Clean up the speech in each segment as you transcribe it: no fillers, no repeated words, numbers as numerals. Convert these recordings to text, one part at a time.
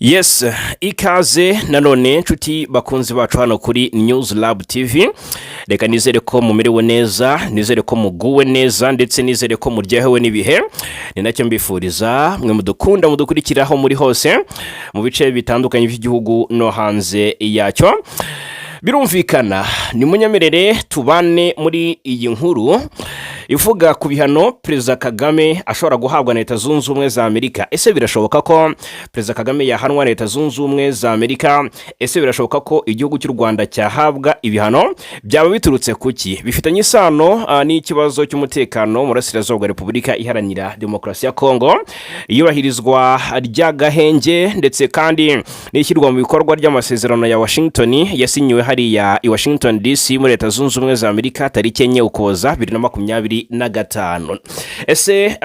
Yes, ikaze nanone nshuti bakunzi bacu hano kuri News Lab TV. Reka nizere ko mumerewe neza, nizere ko muguwe neza, ndetse nizere ko muryohewe n'ibihe. Ni nacyo mbifuriza mwe mudukunda, mudukurikira aho muri hose mu bice bitandukanye by'igihugu no hanze yacyo. Birumvikana ni munyemerere tubane muri iyi nkuru ivuga ku bihano Perezida Kagame ashobora guhabwa na Leta Zunze Ubumwe za Amerika. Ese birashoboka ko Perezida Kagame yahanwa na Leta Zunze Ubumwe za Amerika? Ese birashoboka ko igihugu cy'u Rwanda cyahabwa ibihano? Byaba biturutse ku ki? Bifitanye isano n'ikibazo cy'umutekano mu burasirazuba bwa Repubulika Iharanira Demokarasi ya Kongo, iyubahirizwa ry'agahenge, ndetse kandi n'ishyirwa mu bikorwa ry'amasezerano ya Washington yasinyiwe hariya i Washington DC muri Leta Zunze Ubumwe za Amerika tariki 4 Ukuboza 2025. Ese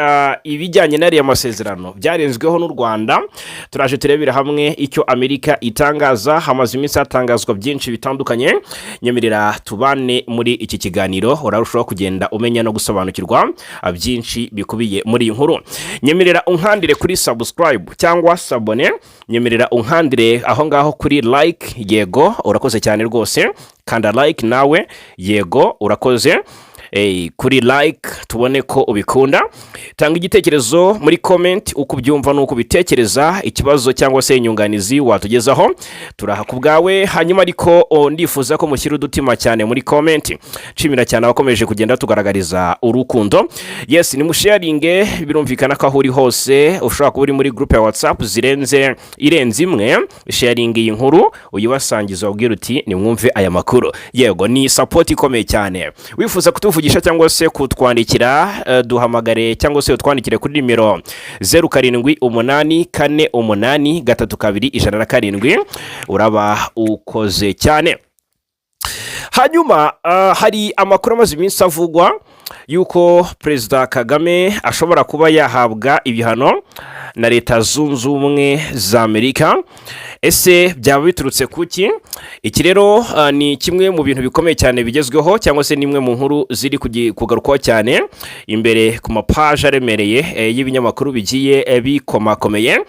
ibijyanye n'ariya masezerano byarenzweho n'u Rwanda? Turaje turebera hamwe icyo Amerika itangaza. Hamaze iminsi hatangazwa byinshi bitandukanye. Nyemerera tubane muri iki kiganiro, urarushaho kugenda umenya no gusobanukirwa byinshi bikubiye muri iyi nkuru. Nyemerera unkandire kuri subscribe cyangwa s'abonner, nyemerera unkandire aho ngaho kuri like. Yego, urakoze cyane rwose. Kanda like nawe. Yego, urakoze. Kuri like tubone ko ubikunda. Tanga igitekerezo muri comment uko ubyumva n'uko ubitekereza, ikibazo cyangwa se inyunganizi watugezaho, turaha ku bwawe. Hanyuma ariko ndifuza ko mushyira udutima cyane muri comment. Nshimira cyane abakomeje kugenda tugaragariza urukundo. Yes, ni musharinge. Birumvikana ko aho uri hose ushobora kuba uri muri groupe ya WhatsApp zirenze irenze imwe. Sharinga iyi nkuru, uyibasangiza, wabwira uti: "Nimwumve aya makuru." Yego, ni support ikomeye cyane. Wifuza kutuvugisha cyangwa se kutwandikira, duhamagare cyangwa se utwandikire kuri nimero 0784832107. Uraba ukoze cyane. Hanyuma hari amakuru amaze iminsi avugwa yuko Perezida Kagame ashobora kuba yahabwa ibihano na Leta Zunze Ubumwe za Amerika. Ese byaba biturutse ku ki? Iki rero ni kimwe mu bintu bikomeye cyane bigezweho, cyangwa se ni imwe mu nkuru ziri kugarukwaho cyane imbere ku mapaje aremereye y'ibinyamakuru bigiye bikomakomeye.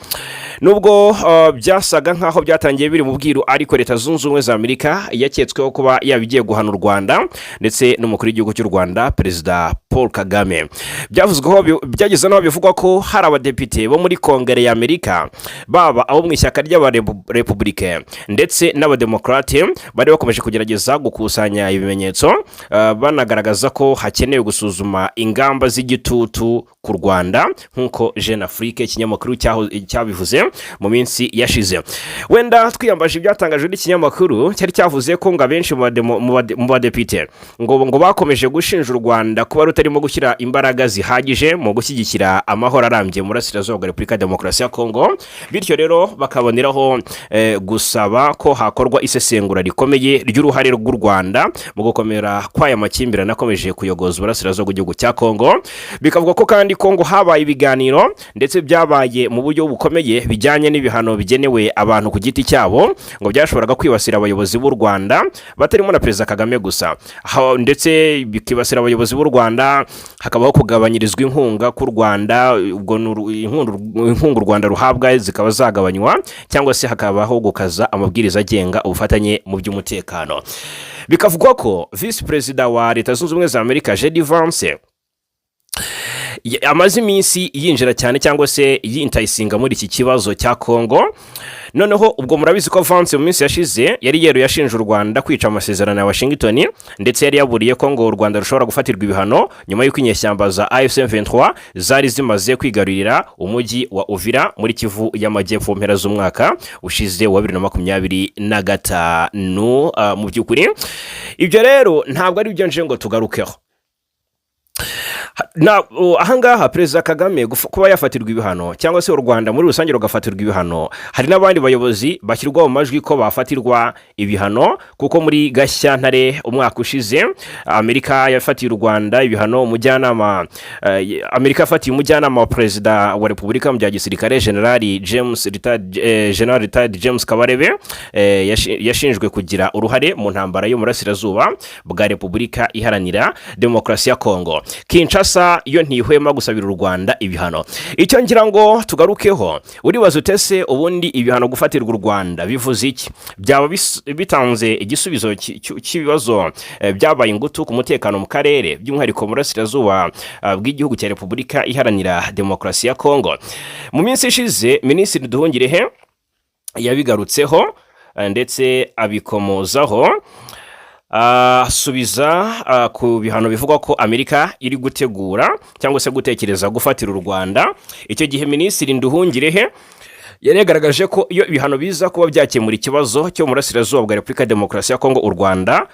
Nubwo byasaga nk'aho byatangiye biri mu bwiru, ariko Leta Zunze Ubumwe za Amerika yaketsweho kuba yaba igiye guhana u Rwanda ndetse n'umukuru w'igihugu cy'u Rwanda, Perezida Paul Kagame. Byavuzweho byageze n'aho bivugwa ko hari abadepite bo muri Kongere ya Amerika, baba abo mu ishyaka ry'Abarepubulike ndetse n'Abademokarate, bari bakomeje kugerageza gukusanya ibimenyetso, banagaragaza ko hakenewe gusuzuma ingamba z'igitutu ku Rwanda, nk'uko Jeune Afrique, ikinyamakuru cyabivuze mu minsi yashize. Wenda twiyambaje ibyatangajwe n'ikinyamakuru, cyari cyavuze ko ngo abenshi mu badepite ngo bakomeje gushinja u Rwanda kuba rutarimo gushyira imbaraga zihagije mu gushyigikira amahoro arambye mu burasirazuba bwa Repubulika ya Demokarasi ya Kongo, bityo rero bakaboneraho gusaba ko hakorwa isesengura rikomeye ry'uruhare rw'u Rwanda mu gukomera kw'aya makimbirane akomeje kuyogoza uburasirazuba bw'igihugu cya Kongo. Bikavuga ko kandi ko ngo habaye ibiganiro, ndetse byabaye mu buryo bukomeye, bijyanye n'ibihano bigenewe abantu ku giti cyabo, ngo byashoboraga kwibasira abayobozi b'u Rwanda batarimo na Perezida Kagame gusa. Ndetse bikibasira abayobozi b'u Rwanda, hakabaho kugabanyirizwa inkunga k'u Rwanda, ubwo ni inkunga u Rwanda ruhabwa zikaba zagabanywa, cyangwa se hakabaho gukaza amabwiriza agenga ubufatanye mu by'umutekano. Bikavugwa ko Visi Perezida wa Leta Zunze Ubumwe za Amerika, JD Vance, amaze iminsi yinjira cyane cyangwa se yintayisinga muri iki kibazo cya Kongo. Noneho ubwo murabizi ko Vance mu minsi yashize yari yeruye ashinja u Rwanda kwica amasezerano ya Washington, ndetse yari yaburiye ko ngo u Rwanda rushobora gufatirwa ibihano nyuma y'uko inyeshyamba za AFC M23 zari zimaze kwigarurira umujyi wa Uvira muri Kivu y'Amajyepfo mu mpera z'umwaka ushize wa 2025. Mu by'ukuri ibyo rero ntabwo ari byo nje ngo tugarukeho. Ahangaha Perezida Kagame kuba yafatirwa ibihano, cyangwa se u Rwanda muri rusange rugafatirwa ibihano, hari n'abandi bayobozi bashyirwa mu majwi ko bafatirwa ibihano, kuko muri Gashyantare umwaka ushize Amerika yafatiye u Rwanda ibihano. Umujyanama, Amerika yafatiye umujyanama wa Perezida wa Repubulika mu bya gisirikare, Generali James retired, General retired James Kabarebe, yashinjwe kugira uruhare mu ntambara yo mu burasirazuba bwa Repubulika Iharanira Demokarasi ya Kongo. Kinshasa Kinshasa yo ntihwema gusabira u Rwanda ibihano. Icyo ngira ngo tugarukeho, uribaza utese ubundi ibihano gufatirwa u Rwanda bivuze iki? Byaba bitanze igisubizo cy'ibibazo byabaye ingutu ku mutekano mu karere, by'umwihariko mu burasirazuba bw'igihugu cya Repubulika Iharanira Demokarasi ya Kongo? Mu minsi ishize Minisitiri Nduhungirehe yabigarutseho ndetse abikomozaho, asubiza ku bihano bivugwa ko Amerika iri gutegura cyangwa se gutekereza gufatira u Rwanda. Icyo gihe Minisitiri Nduhungirehe yari yagaragaje ko iyo ibihano biza kuba byakemura ikibazo cyo mu burasirazuba bwa Repubulika ya Demokarasi ya Kongo, u Rwanda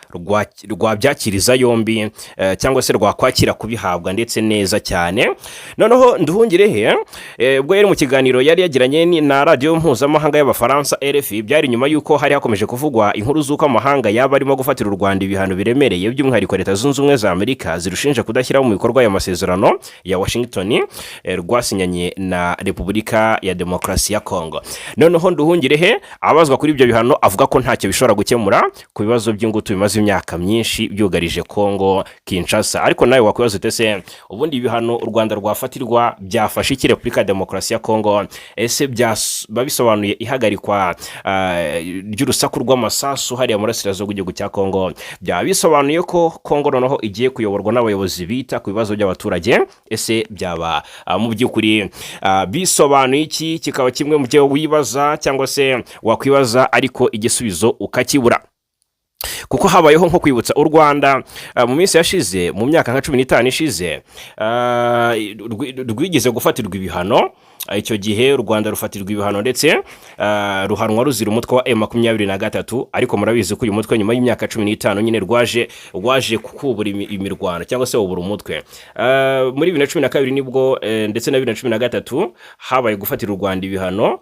rwabyakiriza yombi cyangwa se rwakwakira kubihabwa ndetse neza cyane. Noneho Nduhungirehe, ubwo yari mu kiganiro yari yagiranye na radiyo mpuzamahanga y'Abafaransa RFI, byari nyuma y'uko hari hakomeje kuvugwa inkuru z'uko amahanga yaba arimo gufatira u Rwanda ibihano biremereye, by'umwihariko Leta Zunze Ubumwe za Amerika zirushinja kudashyira mu bikorwa aya masezerano ya Washington rwasinyanye na Repubulika ya Demokarasi ya Kongo. Noneho Nduhungirehe abazwa kuri ibyo bihano, avuga ko ntacyo bishobora gukemura ku bibazo by'ingutu bimaze imyaka myinshi byugarije Kongo Kinshasa. Ariko nawe wakwibaza ute se ubundi ibihano u Rwanda rwafatirwa byafasha iki Repubulika ya Demokarasi ya Kongo? Ese byaba bisobanuye ihagarikwa ry'urusaku rw'amasasu hariya mu burasirazuba bw'igihugu cya Kongo? Byaba bisobanuye ko Kongo noneho igiye kuyoborwa n'abayobozi bita ku bibazo by'abaturage? Ese byaba mu by'ukuri bisobanuye iki? Kikaba kimwe mu byo wibaza cyangwa se wakwibaza, ariko igisubizo ukakibura, kuko habayeho nko kwibutsa u Rwanda mu minsi yashize, mu myaka nka 15 ishize, rwigeze gufatirwa ibihano. Icyo gihe u Rwanda rufatirwa ibihano ndetse ruhanwa ruzira umutwe wa M23. Ariko murabizi ko uyu mutwe nyuma y'imyaka 15 nyine rwaje kubura imirwano cyangwa se wubura umutwe. Muri 2012 nibwo ndetse na 2013 habaye gufatira u Rwanda ibihano.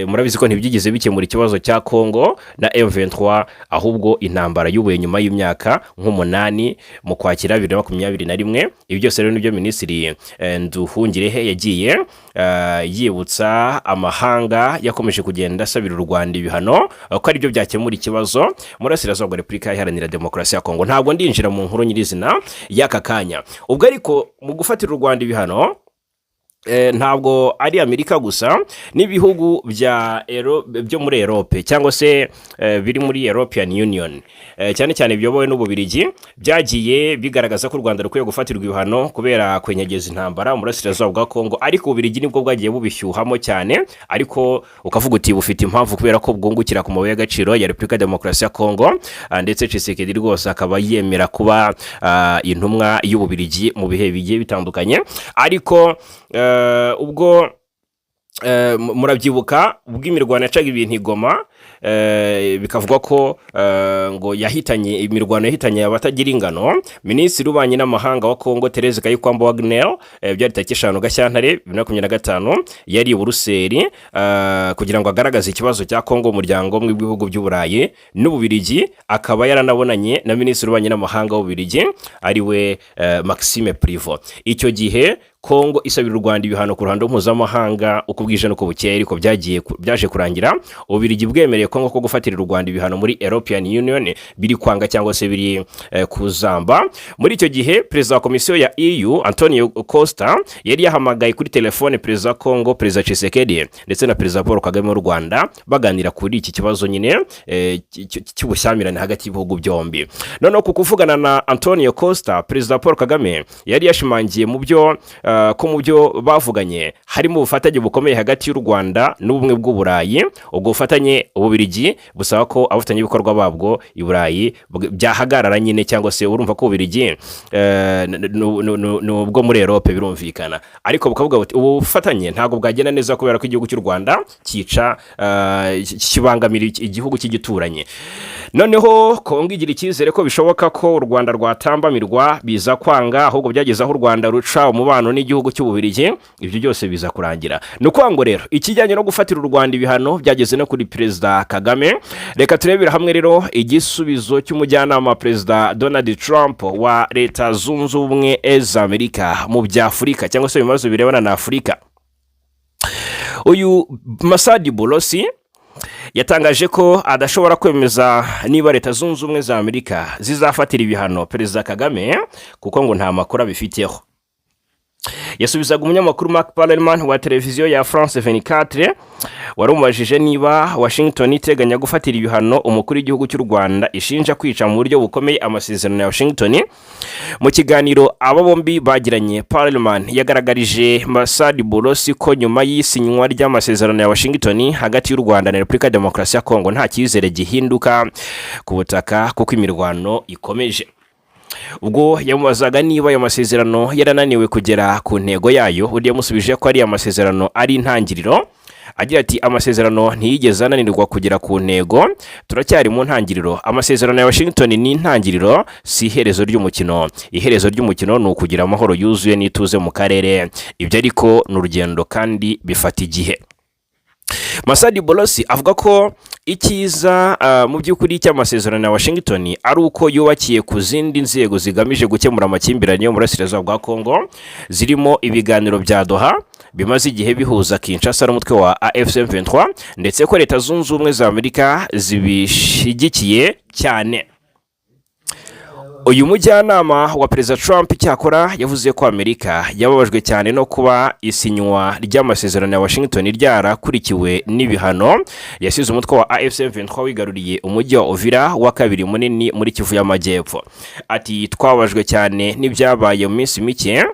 Murabizi ko ntibyigeze bikemura ikibazo cya Kongo na M23, ahubwo intambara yubuye nyuma y'imyaka nk'umunani mu Kwakira 2021. Ibi byose rero nibyo Minisitiri Nduhungirehe yagiye yibutsa amahanga yakomeje kugenda asabira u Rwanda ibihano ko aribyo byakemura ikibazo mu burasirazuba bwa Repubulika Iharanira Demokarasi ya Kongo. Ntabwo ndinjira mu nkuru nyirizina y'aka kanya ubwo, ariko mu gufatira u Rwanda ibihano ntabwo ari Amerika gusa, n'ibihugu byo muri Europe cyangwa se biri muri European Union, cyane cyane biyobowe n'Ububirigi, byagiye bigaragaza ko u Rwanda rukwiye gufatirwa ibihano kubera kwenyegeza intambara mu burasirazuba bwa Kongo. Ariko Ububirigi nibwo bwagiye bubishyuhamo cyane, ariko ukavuga uti bufite impamvu kubera ko bwungukira ku mabuye y'agaciro ya Repubulika ya Demokarasi ya Kongo, ndetse Tshisekedi rwose akaba yemera kuba intumwa y'Ububirigi mu bihe bigiye bitandukanye. Ariko ubwo murabyibuka ubwo imirwano yacaga ibintu i Goma, bikavugwa ko ngo yahitanye, imirwano yahitanye abatagira ingano, Minisitiri w'Ububanyi n'Amahanga wa Kongo Therese Kayikwamba Wagner, byari tariki 5 Gashyantare 2025, yari i Buruseli kugira ngo agaragaze ikibazo cya Kongo mu muryango w'ibihugu by'Uburayi n'Ububirigi, akaba yaranabonanye na Minisitiri w'Ububanyi n'Amahanga w'Ububirigi ariwe Maxime Prevot. Icyo gihe Kongo isabira u Rwanda ibihano ku ruhando mpuzamahanga uko bwije n'uko bukeye, ariko byaje kurangira Ububirigi bwemereye Kongo ko gufatira u Rwanda ibihano muri European Union biri kwanga cyangwa se biri kuzamba. Muri icyo gihe Perezida wa Komisiyo ya EU Antonio Costa yari yahamagaye kuri telefone Perezida wa Kongo, Perezida Tshisekedi, ndetse na Perezida Paul Kagame w'u Rwanda, baganira kuri iki kibazo nyine cy'ubushyamirane hagati y'ibihugu byombi. Noneho ku kuvugana na Antonio Costa, Perezida Paul Kagame yari yashimangiye mu byo ko mu byo bavuganye harimo ubufatanye bukomeye hagati y'u Rwanda n'Ubumwe bw'Uburayi. Ubwo bufatanye Ububirigi busaba ko abafatanyabikorwa babwo i Burayi byahagarara nyine, cyangwa se urumva ko Ububirigi ni ubwo muri Europe birumvikana, ariko bukavuga buti ubu bufatanye ntabwo bwagenda neza kubera ko igihugu cy'u Rwanda cyica kibangamira igihugu cy'igituranyi. Noneho Kongo igira icyizere ko bishoboka ko u Rwanda rwatambamirwa, biza kwanga, ahubwo byageze aho u Rwanda ruca umubano n'igihugu cy'Ububirigi. Ibyo byose biza kurangira. Ni ukuvuga ngo rero ikijyanye no gufatira u Rwanda ibihano byageze no kuri Perezida Kagame. Reka turebere hamwe rero igisubizo cy'umujyanama wa Perezida Donald Trump wa Leta Zunze Ubumwe za Amerika mu bya Afurika cyangwa se ibibazo birebana na Afurika. Uyu Massad Boulos yatangaje ko adashobora kwemeza niba Leta Zunze Ubumwe za Amerika zizafatira ibihano Perezida Kagame, kuko ngo nta makuru abifiteho. Yasubizaga umunyamakuru Mark Parleman wa televiziyo ya France 24, warumubajije niba Washington iteganya gufatira ibihano umukuru w'igihugu cy'u Rwanda ishinja kwica mu buryo bukomeye amasezerano ya Washington. Mu kiganiro aba bombi bagiranye, Parleman yagaragarije Massad Boulos ko nyuma y'isinywa ry'amasezerano ya Washington hagati y'u Rwanda na Repubulika ya Demokarasi ya Kongo nta cyizere gihinduka ku butaka, kuko imirwano ikomeje. Ubwo yamubazaga niba ayo masezerano yarananiwe kugera ku ntego yayo, undi yamusubije ko ari amasezerano ari intangiriro, agira ati: "Amasezerano ntiyigeze ananirwa kugera ku ntego, turacyari mu ntangiriro. Amasezerano ya Washington ni intangiriro, si iherezo ry'umukino. Iherezo ry'umukino ni ukugira amahoro yuzuye n'ituze mu karere. Ibyo ariko ni urugendo kandi bifata igihe." Massad Boulos avuga ko icyiza mu by'ukuri cy'amasezerano ya Washington ari uko yubakiye ku zindi nzego zigamije gukemura amakimbirane yo mu burasirazuba bwa Congo, zirimo ibiganiro bya Doha bimaze igihe bihuza Kinshasa n'umutwe wa AFC M23, ndetse ko Leta Zunze Ubumwe za Amerika zibishyigikiye cyane. Uyu mujyanama wa Perezida Trump icyakora yavuze ko Amerika yababajwe cyane no kuba isinywa ry'amasezerano ya Washington ryarakurikiwe n'ibihano yasize umutwe wa AFC M23 wigaruriye umujyi wa Uvira wa kabiri munini muri Kivu y'Amajyepfo. Ati: "Twababajwe cyane n'ibyabaye mu minsi mike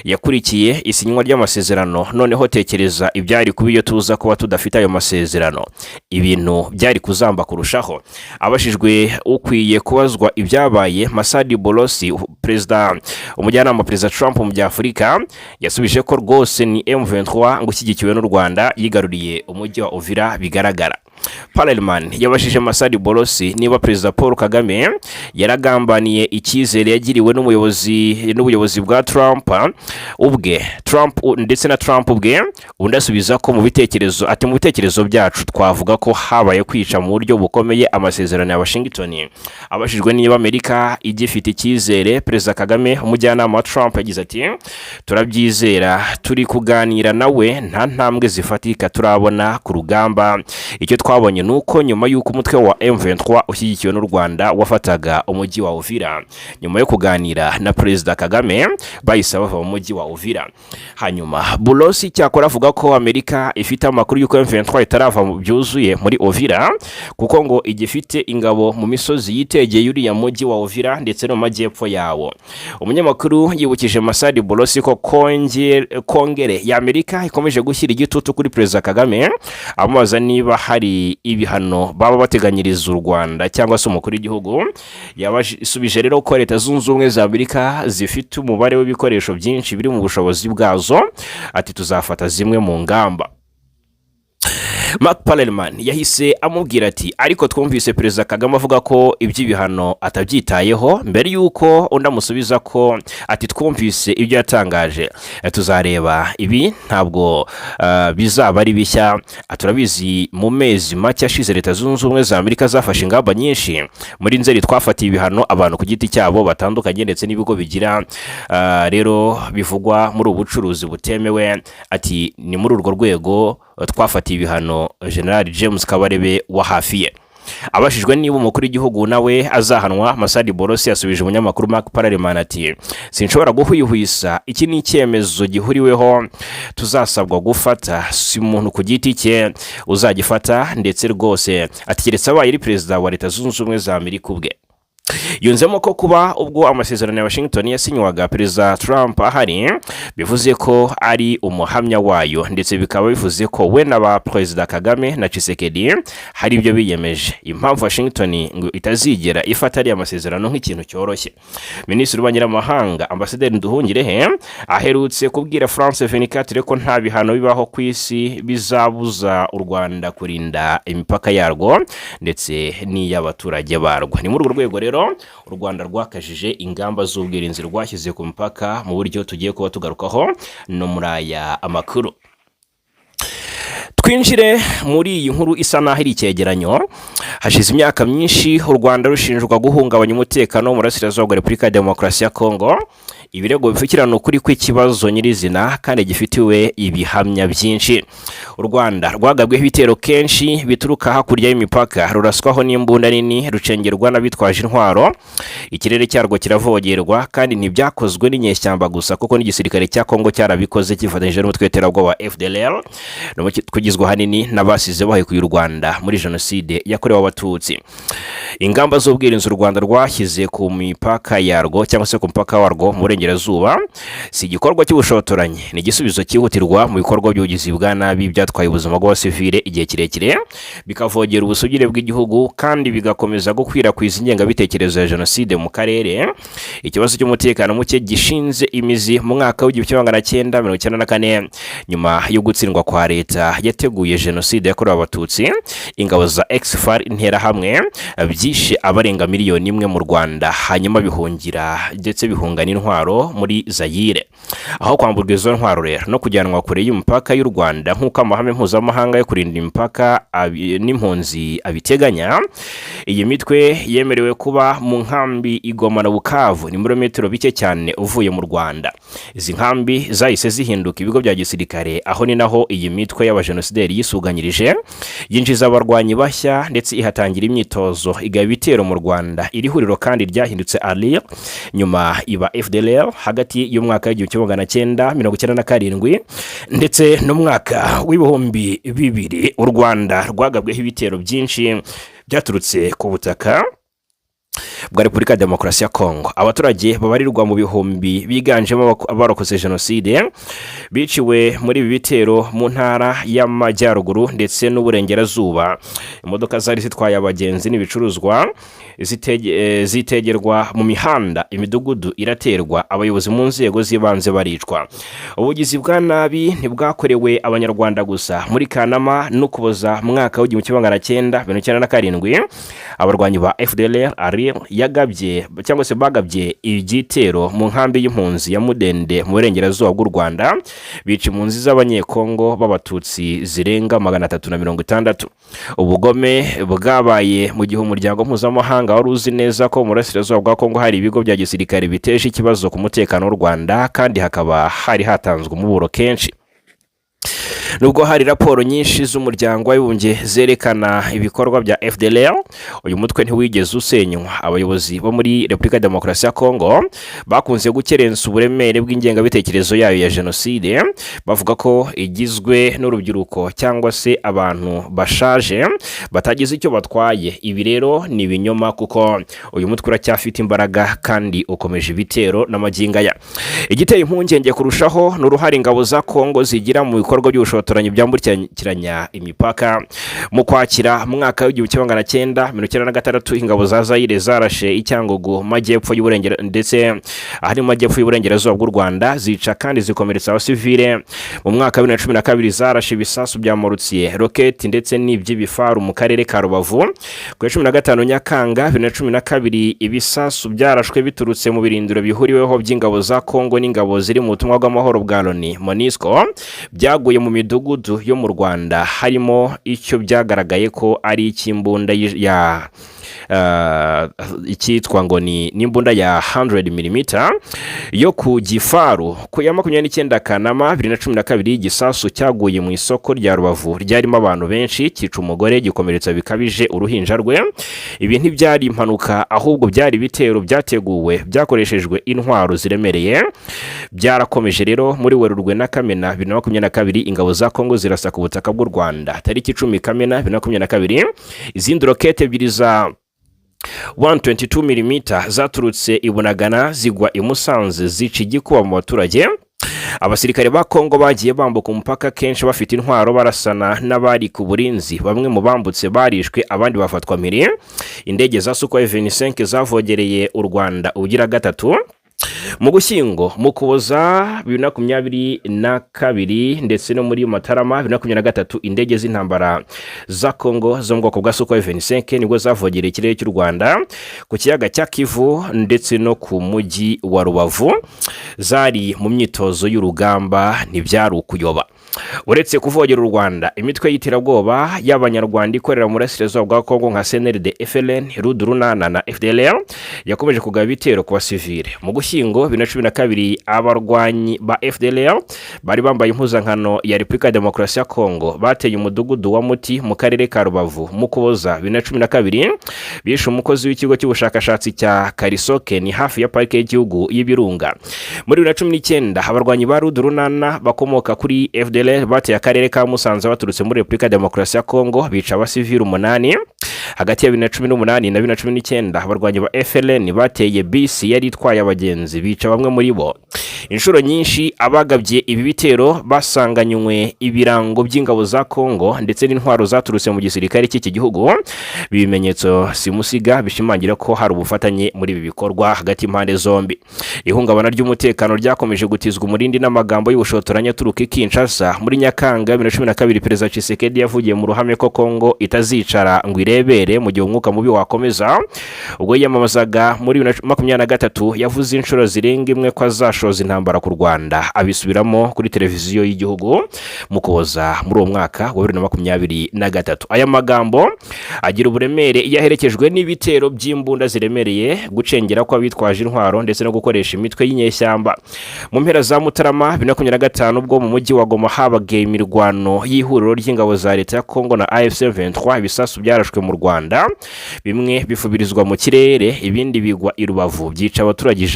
yakurikiye isinywa ry'amasezerano. Noneho tekereza ibyari kuba iyo tuza kuba tudafite ayo masezerano, ibintu byari kuzamba kurushaho." Abajijwe ukwiye kubazwa ibyabaye, Massad Boulos, perezida umujyanama wa Perezida Trump mu bya Afurika, yasubije ko rwose ni M23 ngo ushyigikiwe n'u Rwanda yigaruriye umujyi wa Uvira bigaragara. Parleman yabajije Massad Boulos niba Perezida Paul Kagame yaragambaniye icyizere yagiriwe n'umuyobozi n'ubuyobozi bwa Trump ubwe, Trump ndetse na Trump ubwe. Undi asubiza ko mu bitekerezo, ati: "Mu bitekerezo byacu twavuga ko habaye kwica mu buryo bukomeye amasezerano ya Washington." Abajijwe niba Amerika igifite icyizere Perezida Kagame, umujyanama wa Trump yagize ati: "Turabyizera, turi kuganira nawe, nta ntambwe zifatika turabona ku rugamba. Icyo twabonye ni uko nyuma y'uko umutwe wa M23 ushyigikiwe n'u Rwanda wafataga umujyi wa Uvira, nyuma yo kuganira na Perezida Kagame bahise bava mu mujyi wa Uvira." Hanyuma Boulos cyakora avuga ko Amerika ifite amakuru y'uko M23 itarava mu byuzuye muri Uvira, kuko ngo igifite ingabo mu misozi yitegeye uriya mujyi wa Uvira ndetse no mu majyepfo yawo. Umunyamakuru yibukije Massad Boulos ko Kongere ya Amerika ikomeje gushyira igitutu kuri Perezida Kagame, amubaza niba hari ibihano baba bateganyiriza u Rwanda cyangwa se umukuru w'igihugu. Yabasubije rero ko Leta Zunze Ubumwe za Amerika zifite umubare w'ibikoresho byinshi biri mu bushobozi bwazo, ati: "Tuzafata zimwe mu ngamba." Mark Parleman yahise amubwira ati: "Ariko twumvise Perezida Kagame avuga ko iby'ibihano atabyitayeho," mbere y'uko undi amusubiza ko ati: "Twumvise ibyo yatangaje, tuzareba. Ibi ntabwo bizaba ari bishya. Turabizi, mu mezi make ashize Leta Zunze Ubumwe za Amerika zafashe ingamba nyinshi. Muri Nzeri twafatiye ibihano abantu ku giti cyabo batandukanye ndetse n'ibigo bigira rero bivugwa muri ubu bucuruzi butemewe." Ati: "Ni muri urwo rwego twafatiye ibihano General James Kabarebe wa hafi ye." Abajijwe niba umukuru w'igihugu nawe azahanwa, Massad Boulos yasubije umunyamakuru Mark Parleman ati: "Sinshobora guhwihwisa, iki ni icyemezo gihuriweho tuzasabwa gufata, si umuntu ku giti cye uzagifata." Ndetse rwose ati: "Keretse abaye ari perezida wa Leta Zunze Ubumwe za Amerika ubwe." Yunzemo ko kuba ubwo amasezerano ya Washington yasinywaga Perezida Trump ahari bivuze ko ari umuhamya wayo, ndetse bikaba bivuze ko we na ba Perezida Kagame na Tshisekedi hari ibyo biyemeje, impamvu Washington ngo itazigera ifata ariya masezerano nk'ikintu cyoroshye. Minisitiri w'ububanyi n'amahanga, Ambasaderi Nduhungirehe, aherutse kubwira France 24 ko nta bihano bibaho ku isi bizabuza u Rwanda kurinda imipaka yarwo ndetse n'iy'abaturage barwo. Ni muri urwo rwego rero u Rwanda rwakajije ingamba z'ubwirinzi rwashyize ku mipaka, mu buryo tugiye kuba tugarukaho no muri aya amakuru. Twinjire muri iyi nkuru isa n'aho ari icyegeranyo. Hashize imyaka myinshi u Rwanda rushinjwa guhungabanya umutekano wo mu burasirazuba bwa Repubulika ya Demokarasi ya Kongo. Ibirego bipfukirana ukuri kw'ikibazo nyirizina kandi gifitiwe ibihamya byinshi. U Rwanda rwagabweho ibitero kenshi bituruka hakurya y'imipaka, ruraswaho n'imbunda nini, rucengerwa n'abitwaje intwaro, ikirere cyarwo kiravogerwa, kandi ntibyakozwe n'inyeshyamba gusa, kuko n'igisirikare cya Kongo cyarabikoze cyifatanyije n'umutwe w'iterabwoba wa FDLR, kugizwe ahanini n'abasize bahekuye u Rwanda muri Jenoside yakorewe Abatutsi. Ingamba z'ubwirinzi u Rwanda rwashyize ku mipaka yarwo, cyangwa se ku mupaka warwo mu burengerazuba, si igikorwa cy'ubushotoranyi, ni igisubizo cyihutirwa mu bikorwa by'ubugizi bwa nabi byatwaye ubuzima bw'abasivile igihe kirekire, bikavogera ubusugire bw'igihugu, kandi bigakomeza gukwirakwiza ingengabitekerezo ya jenoside mu karere. Ikibazo cy'umutekano muke gishinze imizi mu mwaka w'1994, nyuma yo gutsindwa kwa leta yateguye Jenoside yakorewe Abatutsi. Ingabo za Ex-FAR, Interahamwe, byishe abarenga 1 miliyoni mu Rwanda, hanyuma bihungira ndetse bihunga n'intwaro muri Zayire. Aho kwamburwa izo ntwaro rero no kujyanwa kure y'imipaka y'u Rwanda, nk'uko amahame mpuzamahanga yo kurinda imipaka n'impunzi abiteganya, iyi mitwe yemerewe kuba mu nkambi i Goma na Bukavu, ni ibirometero bike cyane uvuye mu Rwanda. Izi nkambi zahise zihinduka ibigo bya gisirikare. Aho ni naho iyi mitwe y'abajenosideri yisuganyirije, yinjiza abarwanyi bashya, ndetse ihatangira imyitozo, igaba ibitero mu Rwanda. Iri huriro kandi ryahindutse ALIR, nyuma iba FDLR, hagati y'umwaka w'1997 ndetse n'umwaka w'2000. U Rwanda rwagabweho ibitero byinshi byaturutse ku butaka bwa Repubulika ya Demokarasi ya Kongo. Abaturage babarirwa mu bihumbi, biganjemo abarokotse jenoside, biciwe muri ibi bitero mu Ntara y'Amajyaruguru ndetse n'Uburengerazuba. Imodoka zari zitwaye abagenzi n'ibicuruzwa zitegerwa mu mihanda, imidugudu iraterwa, abayobozi mu nzego z'ibanze baricwa. Ubugizi bwa nabi ntibwakorewe Abanyarwanda gusa. Muri Kanama n'Ukuboza mu mwaka w'1997, abarwanyi ba FDLR ARIR yagabye, cyangwa se bagabye igitero mu nkambi y'impunzi ya Mudende mu burengerazuba bw'u Rwanda, bica impunzi z'Abanyekongo b'Abatutsi zirenga 360. Ubugome bwabaye mu gihe umuryango mpuzamahanga wari uzi neza ko mu burasirazuba bwa Kongo hari ibigo bya gisirikare biteje ikibazo ku mutekano w'u Rwanda, kandi hakaba hari hatanzwe umuburo kenshi. Nubwo hari raporo nyinshi z'Umuryango w'Abibumbye zerekana ibikorwa bya FDLR, uyu mutwe ntiwigeze usenywa. Abayobozi bo muri Repubulika ya Demokarasi ya Kongo bakunze gukerensa uburemere bw'ingengabitekerezo yayo ya jenoside, bavuga ko igizwe n'urubyiruko cyangwa se abantu bashaje batagize icyo batwaye. Ibi rero ni ibinyoma, kuko uyu mutwe uracyafite imbaraga kandi ukomeje ibitero n'amagingo aya. Igiteye impungenge kurushaho ni uruhare ingabo za Kongo zigira mu bikorwa by'ubushotoranyi byambukiranya imipaka. Mu Kwakira mu mwaka w'1996, ingabo za Zayire zarashe i Cyangugu, majyepfo y'uburengera, ndetse ahari mu majyepfo y'uburengerazuba bw'u Rwanda, zica kandi zikomeretsa abasivile. Mu mwaka wa 2012 zarashe ibisasu bya mortier, roketi ndetse n'iby'ibifaru mu karere ka Rubavu. Ku ya 15 Nyakanga 2012, ibisasu byarashwe biturutse mu birindiro bihuriweho by'ingabo za Kongo n'ingabo ziri mu butumwa bw'amahoro bwa Loni, MONUSCO, byaguye mu midugudu yo mu Rwanda, harimo icyo byagaragaye ko ari icy'imbunda ya icyitwa ngo ni n'imbunda ya 100 mm yo ku gifaru. Ku ya 29 Kanama 2012, igisasu cyaguye mu isoko rya Rubavu ryarimo abantu benshi, cyica umugore, gikomeretsa bikabije uruhinja rwe. Ibi ntibyari impanuka, ahubwo byari ibitero byateguwe, byakoreshejwe intwaro ziremereye. Byarakomeje rero. Muri Werurwe na Kamena 2022, ingabo za Kongo zirasa ku butaka bw'u Rwanda. Tariki 10 Kamena 2022, izindi rokete ebyiri za 122 mm zaturutse i Bunagana zigwa i Musanze, zica igikuba mu baturage. Abasirikare ba Kongo bagiye bambuka umupaka kenshi bafite intwaro, barasana n'abari ku burinzi. Bamwe mu bambutse barishwe, abandi bafatwa mpiri. Indege za Sukhoi 25 zavogereye u Rwanda ubugira gatatu mu Gushyingo, mu Kuboza 2022, ndetse no muri Mutarama 2023. Indege z'intambara za Kongo zo mu bwoko bwa Sukhoi 25 nibwo zavogereye ikirere cy'u Rwanda ku kiyaga cya Kivu ndetse no ku mujyi wa Rubavu. Zari mu myitozo y'urugamba, ntibyari ukuyoba. Uretse kuvogera u Rwanda, imitwe y'iterabwoba y'Abanyarwanda ikorera mu burasirazuba bwa Kongo nka CNRD, FLN, RUD Urunana na FDLR yakomeje kugaba ibitero ku basivile. Mu Gushyingo Ugushyingo 2012, abarwanyi ba FDLR bari bambaye impuzankano ya Repubulika ya Demokarasi ya Kongo bateye umudugudu wa Muti mu karere ka Rubavu. Mu Kuboza 2012, bishe umukozi w'ikigo cy'ubushakashatsi cya Karisoke, ni hafi ya parike y'igihugu y'Ibirunga. Muri 2019, abarwanyi ba RUD-Urunana bakomoka kuri FDLR bateye akarere ka Musanze baturutse muri Repubulika ya Demokarasi ya Kongo, bica abasivili umunani. Hagati ya 2018 na 2019, abarwanyi ba FLN bateye bisi yari itwaye abagenzi, bica bamwe muri bo. Inshuro nyinshi abagabye ibi bitero basanganywe ibirango by'ingabo za Kongo ndetse n'intwaro zaturutse mu gisirikare cy'iki gihugu. Ibimenyetso simusiga bishimangira ko hari ubufatanye muri ibi bikorwa hagati y'impande zombi. Ihungabana ry'umutekano ryakomeje gutizwa umurindi n'amagambo y'ubushotoranyi aturuka i Kinshasa. Muri Nyakanga 2012, Perezida Tshisekedi yavugiye mu ruhame ko Kongo itazicara ngo irebere mu gihe umwuka mubi wakomeza. Ubwo yiyamamazaga muri 2023, yavuze inshuro zirenga imwe ko azashoza intambara ku Rwanda, abisubiramo kuri televiziyo y'igihugu mu Kuboza muri uwo mwaka wa 2023. Aya magambo agira uburemere iyo aherekejwe n'ibitero by'imbunda ziremereye, gucengera kw'abitwaje intwaro ndetse no gukoresha imitwe y'inyeshyamba. Mu mpera za Mutarama 2025, ubwo mu mujyi wa Goma habaga imirwano y'ihuriro ry'ingabo za leta ya Kongo na AFC 23, ibisasu byarashwe mu Rwanda, bimwe bifubirizwa mu kirere, ibindi bigwa i Rubavu, byica abaturage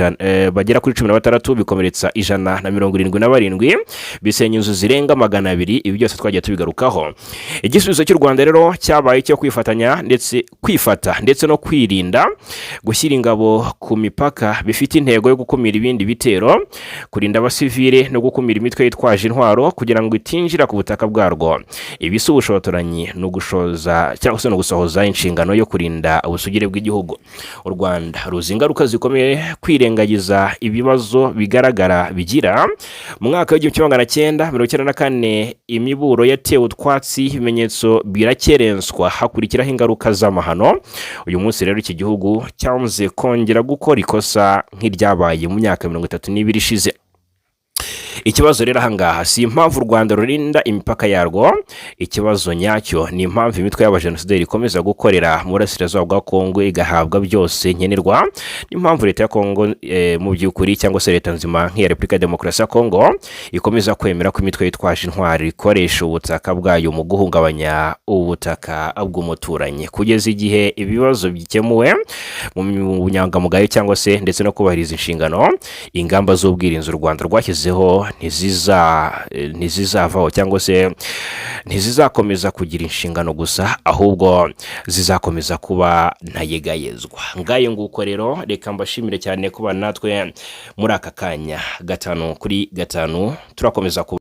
bagera kuri 16, bikomeretsa 177, bisenya inzu zirenga 200. Ibi byose twagiye tubigarukaho. Igisubizo cy'u Rwanda rero cyabaye icyo kwifatanya ndetse kwifata ndetse no kwirinda, gushyira ingabo ku mipaka bifite intego yo gukumira ibindi bitero, kurinda abasivile no gukumira imitwe yitwaje intwaro kugira ngo itinjira ku butaka bwarwo. Ibi si ubushotoranyi, ni ugushoza cyangwa se ni ugusohoza inshingano yo kurinda ubusugire bw'igihugu. U Rwanda ruzi ingaruka zikomeye kwirengagiza ibibazo bigaragara bigira. Mu mwaka wa 1994, imiburo yatewe utwatsi, ibimenyetso birakerenswa, hakurikiraho ingaruka z'amahano. Uyu munsi rero iki gihugu cyanze kongera gukora ikosa nk'iryabaye mu myaka 32 ishize. Ikibazo rero ahangaha si impamvu u Rwanda rurinda imipaka yarwo. Ikibazo nyacyo ni impamvu imitwe y'abajenosideri ikomeza gukorera mu burasirazuba bwa Kongo, igahabwa byose nkenerwa, n'impamvu leta ya Kongo mu by'ukuri, cyangwa se leta nzima nk'iya Repubulika ya Demokarasi ya Kongo, ikomeza kwemera ko imitwe yitwaje intwari ikoresha ubutaka bwayo mu guhungabanya ubutaka bw'umuturanyi. Kugeza igihe ibibazo bikemuwe mu bunyangamugayo cyangwa se ndetse no kubahiriza inshingano, ingamba z'ubwirinzi u Rwanda rwashyizeho ntizizavaho cyangwa se ntizizakomeza kugira inshingano gusa, ahubwo zizakomeza kuba ntayegayezwa. Ngayo nguko rero, reka mbashimire cyane kuba natwe muri aka kanya gatanu kuri gatanu. Turakomeza kuba